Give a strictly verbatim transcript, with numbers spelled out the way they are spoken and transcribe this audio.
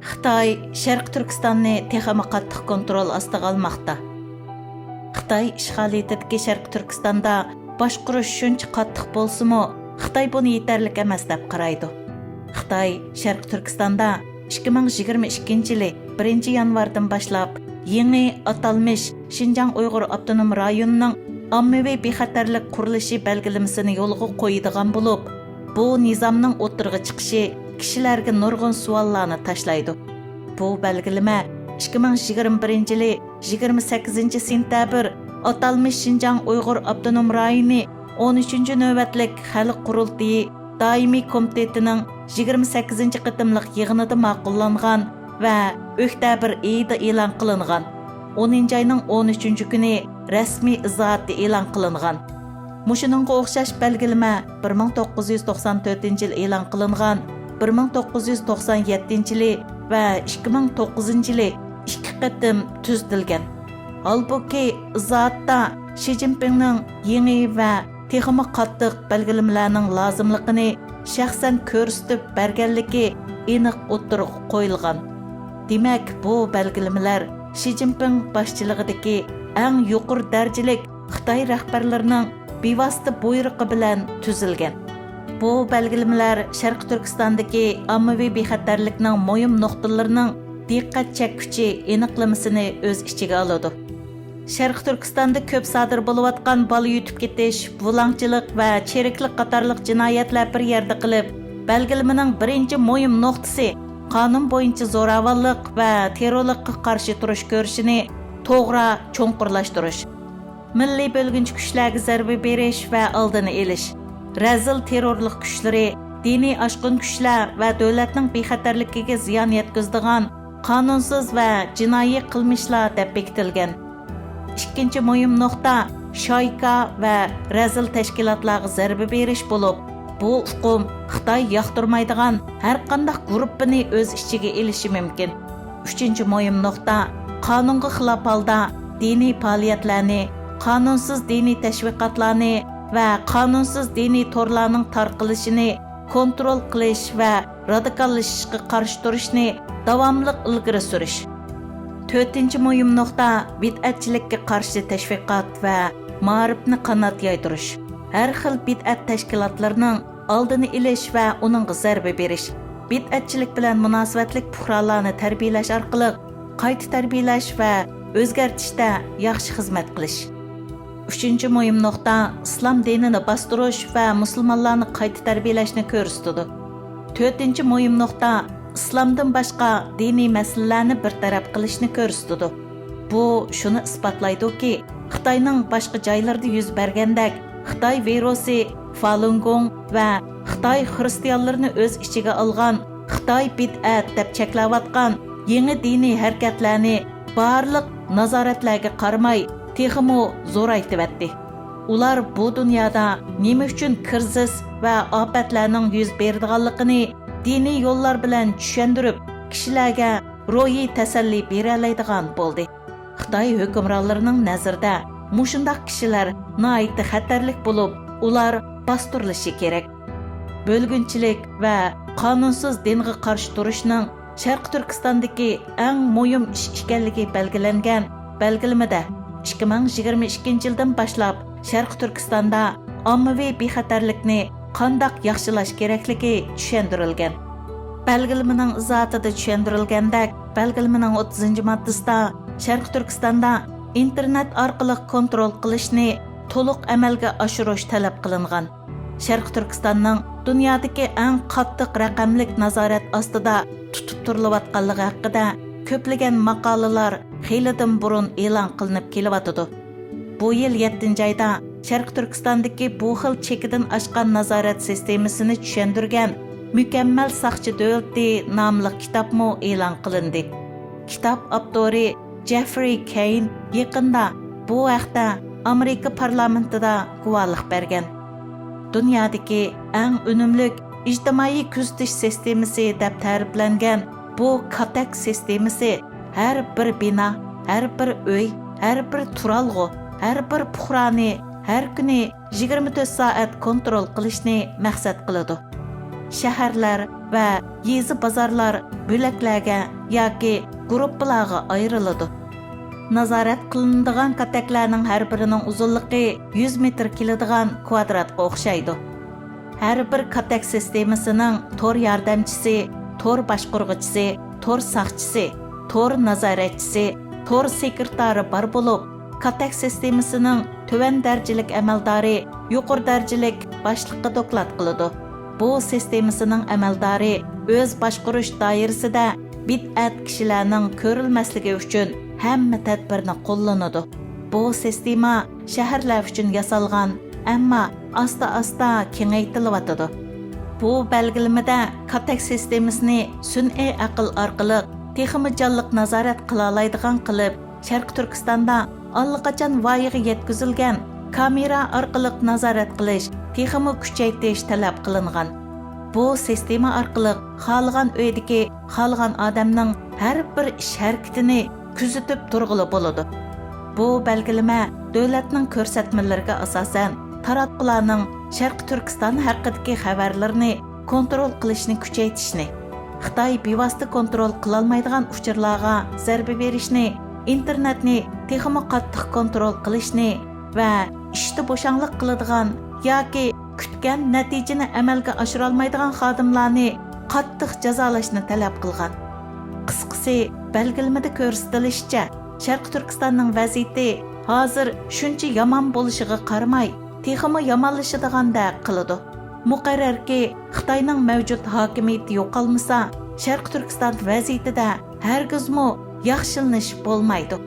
خىتاي شەرقىي تۈركىستاننى تېخىمۇ قاتتىق كونترول ئاستىغا ئالماقتا. خىتاي ئىشغالىيىتىدىكى شەرقىي تۈركىستاندا باشقۇرۇش شۇنچە قاتتىق بولسىمۇ، خىتاي بۇنى يېتەرلىك ئەمەس دەپ قارايدۇ. خىتاي شەرقىي تۈركىستاندا ئىككى مىڭ يىگىرمە ئىككىنچى يىلى بىرىنچى يانۋاردىن باشلاپ يېڭى ئاتالمىش شىنجاڭ ئۇيغۇر ئاپتونوم رايونىنىڭ ئاممىۋى بىخەتەرلىك قۇرۇلۇشى بەلگىلىمىسىنى يولغا قويىدىغان بولۇپ، بۇ نىزامنىڭ ئوتتۇرىغا چىقىشى كىشىلەرگە نۇرغۇن سوئاللارنى تاشلايدۇ. بۇ بەلگىلىمە ئىككى مىڭ يىگىرمە بىرىنچى يىلى يىگىرمە سەككىزىنچى سېنتەبىر ئاتالمىش شىنجاڭ ئۇيغۇر ئاپتونوم رايونى ئون ئۈچىنچى نۆۋەتلىك خەلق قۇرۇلتىيى دائىمىي كومىتېتىنىڭ يىگىرمە سەككىزىنچى قېتىملىق يىغىنىدا ماقۇللانغان ۋە ئۆكتەبىر ئېيىدا ئېلان قىلىنغان، ئونىنچى ئاينىڭ ئون ئۈچىنچى كۈنى رەسمىي ئىزاھاتى ئېلان قىلىنغان. مۇشۇنىڭغا ئوخشاش بەلگىلىمە بىر مىڭ توققۇز يۈز توقسان تۆتىنچى يىلى ئېلان قىلىنغان، بىر مىڭ توققۇز يۈز توقسان يەتتىنچى يىلى ۋە ئىككى مىڭ توققۇزىنچى يىلى ئىككى قېتىم تۈزىتىلگەن. ھالبۇكى، ئىزاھاتتا شى جىنپىڭنىڭ يېڭى ۋە تېخىمۇ قاتتىق بەلگىلىمىلەرنىڭ لازىملىقىنى شەخسەن كۆرسىتىپ بەرگەنلىكى ئېنىق ئوتتۇرىغا قويۇلغان. دېمەك، بۇ بەلگىلىمىلەر شى جىنپىڭ باشچىلىقىدىكى ئەڭ يۇقىرى دەرىجىلىك خىتاي رەھبەرلىرىنىڭ بىۋاسىتە بۇيرۇقى بىلەن تۈزۈلگەن. بۇ بەلگىلىمىلەر شەرقىي تۈركىستاندىكى ئاممىۋى بىخەتەرلىكنىڭ مۇھىم نۇقتىلىرىنىڭ دىققەت چەككۈچى ئېنىقلىمىسىنى ئۆز ئىچىگە ئالىدۇ. شەرقىي تۈركىستاندا كۆپ سادىر بولۇۋاتقان بالا يۇتۇپ كېتىش، بۇلاڭچىلىق ۋە چىرىكلىك قاتارلىق جىنايەتلەر بىر يەردە قىلىپ، بەلگىلىمىنىڭ بىرىنچى مۇھىم نۇقتىسى قانۇن بويىچە زوراۋانلىق ۋە تېررورلۇققا قارشى تۇرۇش كۈرىشىنى توغرا چوڭقۇرلاشتۇرۇش، مىللىي بۆلگۈنچى كۈچلەرگە زەربە بېرىش ۋە ئالدىنى ئېلىش، رەزىل تېررورلۇق كۈچلىرى، دىنىي ئاشقۇن كۈچلەر ۋە دۆلەتنىڭ بىخەتەرلىكىگە زىيان يەتكۈزىدىغان قانۇنسىز ۋە جىنايى قىلمىشلار دەپ بېكىتىلگەن. ئىككىنچى مۇھىم نۇقتا شايكا ۋە رەزىل تەشكىلاتلارغا زەربە بېرىش بولۇپ، بۇ ئۇقۇم خىتاي ياقتۇرمايدىغان ھەرقانداق گۇرۇپپىنى ئۆز ئىچىگە ئېلىشى مۇمكىن. ئۈچىنچى مۇھىم نۇقتا، قانۇنغا خىلاپ ھالدا دىنىي پائالىيەتلەرنى، قانۇنسىز دىنىي تەشۋىقاتلارنى ۋە قانۇنسىز دىنىي تورلارنىڭ تارقىلىشىنى كونترول قىلىش ۋە رادىكاللىشىشقا قارشى تۇرۇشنى داۋاملىق ئىلگىرى سۈرۈش. تۆتىنچى مۇھىم نۇقتا، بىدئەتچىلىككە قارشى تەشۋىقات ۋە مائارىپنى قانات يايدۇرۇش. ھەر خىل بىدئەت تەشكىلاتلىرىنىڭ ئالدىنى ئېلىش ۋە ئۇنىڭغا زەربە بېرىش، بىدئەتچىلىك بىلەن مۇناسىۋەتلىك پۇقرالارنى تەربىيەلەش ئارقىلىق قايتا تەربىيەلەش ۋە ئۆزگەرتىشتە ياخشى خىزمەت قىلىش. ئۈچىنچى مۇھىم نۇقتا، ئىسلام دىنىنى باستۇرۇش ۋە مۇسۇلمانلارنى قايتا تەربىيەلەشنى كۆرسىتىدۇ. تۆتىنچى مۇھىم نۇقتا، ئىسلامدىن باشقا دىنىي مەسىلىلەرنى بىر تەرەپ قىلىشنى كۆرسىتىدۇ. بۇ شۇنى ئىسپاتلايدۇكى، خىتاينىڭ باشقا جايلىرىدا يۈز بەرگەندەك، خىتاي ۋىرۇسى فالۇنگوڭ ۋە خىتاي خىرىستىيانلىرىنى ئۆز ئىچىگە ئالغان خىتاي بىدئەت دەپ چەكلەۋاتقان يېڭى دىنىي ھەرىكەتلەرنى بارلىق نازارەتلەرگە قارىماي تېخىمۇ زورايتىۋەتتى. ئۇلار بۇ دۇنيادا نېمە ئۈچۈن كىرىزىس ۋە ئاپەتلەرنىڭ يۈز بېرىدىغانلىقىنى دىنىي يوللار بىلەن چۈشەندۈرۈپ، كىشىلەرگە روھىي تەسەللى بېرەلەيدىغان بولدى. خىتاي ھۆكۈمرانلىرىنىڭ نەزىرىدە مۇشۇنداق كىشىلەر ناھايىتى خەتەرلىك بولۇپ، ئۇلار باستۇرۇلۇشى كېرەك. بۆلگۈنچىلىك ۋە قانۇنسىز دىنغا قارشى تۇرۇشنىڭ شەرقىي تۈركىستاندىكى ئەڭ مۇھىم ئىش ئىكەنلىكى بەلگىلەنگەن بەلگىلىمىدە، ئىككى مىڭ يىگىرمە ئىككىنچى يىلدىن باشلاپ شەرقىي تۈركىستاندا ئاممىۋى بىخەتەرلىكنى قانداق ياخشىلاش كېرەكلىكى چۈشەندۈرۈلگەن. بەلگىلىمىنىڭ ئىزاھاتىدا چۈشەندۈرۈلگەندەك، بەلگىلىمىنىڭ ئوتتۇزىنچى ماددىسىدا شەرقىي تۈركىستاندا ئىنتېرنېت ئارقىلىق كونترول قىلىشنى تولۇق ئەمەلگە ئاشۇرۇش تەلەپ قىلىنغان. شەرقىي تۈركىستاننىڭ دۇنيادىكى ئەڭ قاتتىق رەقەملىك نازارەت ئاستىدا تۇتۇپ تۇرۇلۇۋاتقانلىقى ھەققىدە كۆپلىگەن ماقالىلار خېلىدىن بۇرۇن ئېلان قىلىنىپ كېلىۋاتىدۇ. بۇ يىل يەتتىنچى ئايدا شەرقىي تۈركىستاندىكى بۇ خىل چېكىدىن ئاشقان نازارەت سىستېمىسىنى چۈشەندۈرگەن مۇكەممەل ساقچى دۆلىتى ناملىق كىتابمۇ ئېلان قىلىندى. كىتاب ئاپتورى جېفرى كەين يېقىندا بۇ ھەقتە ئامېرىكا پارلامېنتىدا گۇۋاھلىق بەرگەن. دۇنيادىكى ئەڭ ئۈنۈملۈك ئىجتىمائىي كۆزىتىش سىستېمىسى دەپ تەرىپلەنگەن بۇ كاتەك سىستېمىسى ھەر بىر بىنا، ھەر بىر ئۆي، ھەر بىر تۇرالغۇ، ھەر بىر پۇقرانى، ھەر كۈنى يىگىرمە تۆت سائەت كونترول قىلىشنى مەقسەت قىلىدۇ. شەھەرلەر ۋە يېزا بازارلار بۆلەكلەرگە ياكى گۇرۇپپىلارغا ئايرىلىدۇ. نازارەت قىلىنىدىغان كاتەكلەرنىڭ ھەر بىرىنىڭ ئۇزۇنلۇقى يۈز مېتىر كېلىدىغان كۋادراتقا ئوخشايدۇ. ھەر بىر كاتەك سىستېمىسىنىڭ تور ياردەمچىسى، تور باشقۇرغۇچىسى، تور ساقچىسى، تور نازارەتچىسى، تور سېكرېتارى بار بولۇپ، كاتەك سىستېمىسىنىڭ تۆۋەن دەرىجىلىك ئەمەلدارى يۇقىرى دەرىجىلىك باشلىققا دوكلات قىلىدۇ. بۇ سىستېمىسىنىڭ ئەمەلدارى ئۆز باشقۇرۇش دائىرىسىدە بىدئەت كىشىلەرنىڭ كۆرۈلمەسلىكى ئۈچۈن ھەممە تەدبىرنى قوللىنىدۇ. بۇ سىستېما شەھەرلەر ئۈچۈن ياسالغان، ئەمما ئاستا-ئاستا كېڭەيتىلىۋاتىدۇ. بۇ بەلگىلىمىدە كاتەك سىستېمىسىنى سۈنئىي ئەقىل ئارقىلىق تېخىمۇ جانلىق نازارەت قىلالايدىغان قىلىپ، شەرقىي تۈركىستاندا ئاللىقاچان ۋايىغا يەتكۈزۈلگەن كامېرا ئارقىلىق نازارەت قىلىش تېخىمۇ كۈچەيتىش تەلەپ قىلىنغان. بۇ سىستېما ئارقىلىق خالىغان ئۆيدىكى خالىغان ئادەمنىڭ ھەر بىر ئىش ھەرىكىتىنى كۆزىتىپ تۇرغىلى بولىدۇ. بۇ بەلگىلىمە دۆلەتنىڭ كۆرسەتمىلىرىگە ئاساسەن تاراتقۇلارنىڭ شەرقىي تۈركىستان ھەققىدىكى خەۋەرلىرىنى كونترول قىلىشنى كۈچەيتىشنى، خىتاي بىۋاسىتە كونترول قىلالمايدىغان ئۇچۇرلارغا زەربە بېرىشنى، ئىنتېرنېتنى تېخىمۇ قاتتىق كونترول قىلىشنى ۋە ئىشتا بوشاڭلىق قىلىدىغان ياكى كۈتكەن نەتىجىنى ئەمەلگە ئاشۇرالمايدىغان خادىملارنى قاتتىق جازالاشنى تەلەپ قىلغان. قىسقىسى، بەلگىلىمىدە كۆرسىتىلىشىچە، شەرقىي تۈركىستاننىڭ ۋەزىيىتى ھازىر شۇنچە يامان بولۇشىغا قارىماي، تېخىمۇ يامانلىشىدىغاندەك قىلىدۇ. مۇقەررەركى، خىتاينىڭ مەۋجۇت ھاكىمىيىتى يوقالمىسا، شەرقىي تۈركىستان ۋەزىيىتىدە ھەرگىزمۇ ياخشىلىنىش بولمايدۇ.